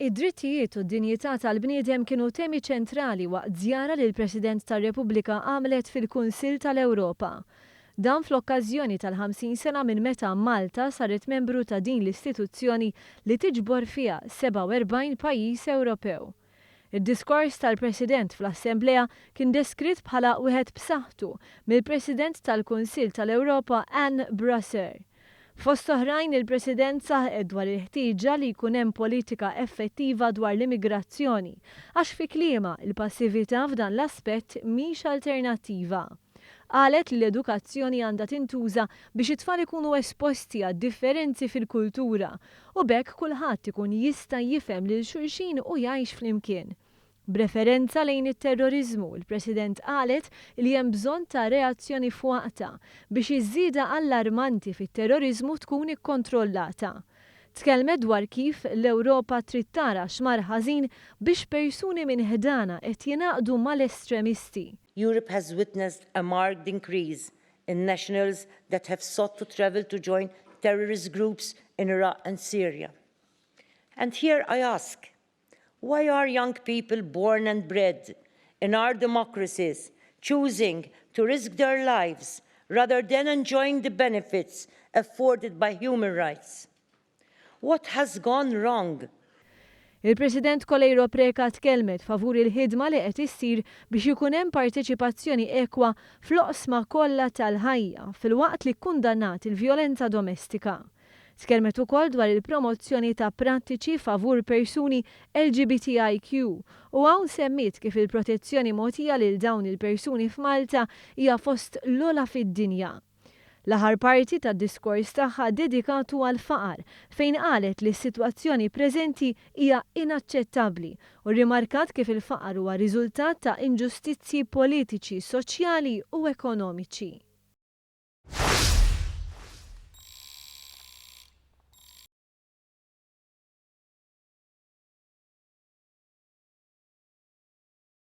Id-drittijiet u d-dinjità tal-bniedem kienu temi ċentrali waqt żjara li l-President tar-Repubblika għamlet fil-Kunsill tal-Ewropa. Dan fl-okkażjoni tal-50 sena minn meta Malta saret membru ta' din l-istituzzjoni li tiġbor fiha 47 pajjiż Ewropew. Id-diskors tal-President fl-Assemblea kien deskritt bħala wieħed b'saħħtu mill-President tal-Kunsill tal-Ewropa Anne Brasseur. Fost oħrajn, il-President saħqet dwar il-ħtieġa li jkun hemm politika effettiva dwar l-immigrazzjoni, għax fi kliemha, il-passività f'dan l-aspett mhix alternattiva. Qalet li l-edukazzjoni għandha tintuża biex it-tfal ikunu esposti għad-differenzi fil-kultura u b'hekk kulħadd ikun jista' jifhem lil xulxin u jgħix flimkien. B'referenza lejn it-terroriżmu, il-President qalet li hemm bżonn ta' reazzjoni f'waqtha biex iż-żieda allarmanti fit-terroriżmu tkun ikkontrollata. Tkellmet dwar kif l-Ewropa trid tara x'mar ħażin biex persuni minn ħdanha qed jingħaqdu mal-estremisti. Europe has witnessed a marked increase in nationals that have sought to travel to join terrorist groups in Iraq and Syria. And here I ask, why are young people born and bred in our democracies choosing to risk their lives rather than enjoying the benefits afforded by human rights? What has gone wrong? Il-President Coleiro Preca tkellmet favur il-ħidma li qed issir biex ikun hemm parteċipazzjoni ekwa fl-oqsma kollha tal-ħajja filwaqt li kkundannat il-vjolenza domestika. Tkellmet ukoll dwar il-promozzjoni ta' prattiċi favur persuni LGBTIQ u hawn semmiet kif il-protezzjoni mogħtija lil dawn il-persuni f'Malta hija fost l-ogħla fid-dinja. L-aħħar parti tad-diskors tagħha ddedikatu għall-faqar fejn qalet li s-sitwazzjoni preżenti hija inaċċettabbli u rrimarkat kif il-faqar huwa riżultat ta' inġustizzji politiċi, soċjali u ekonomiċi.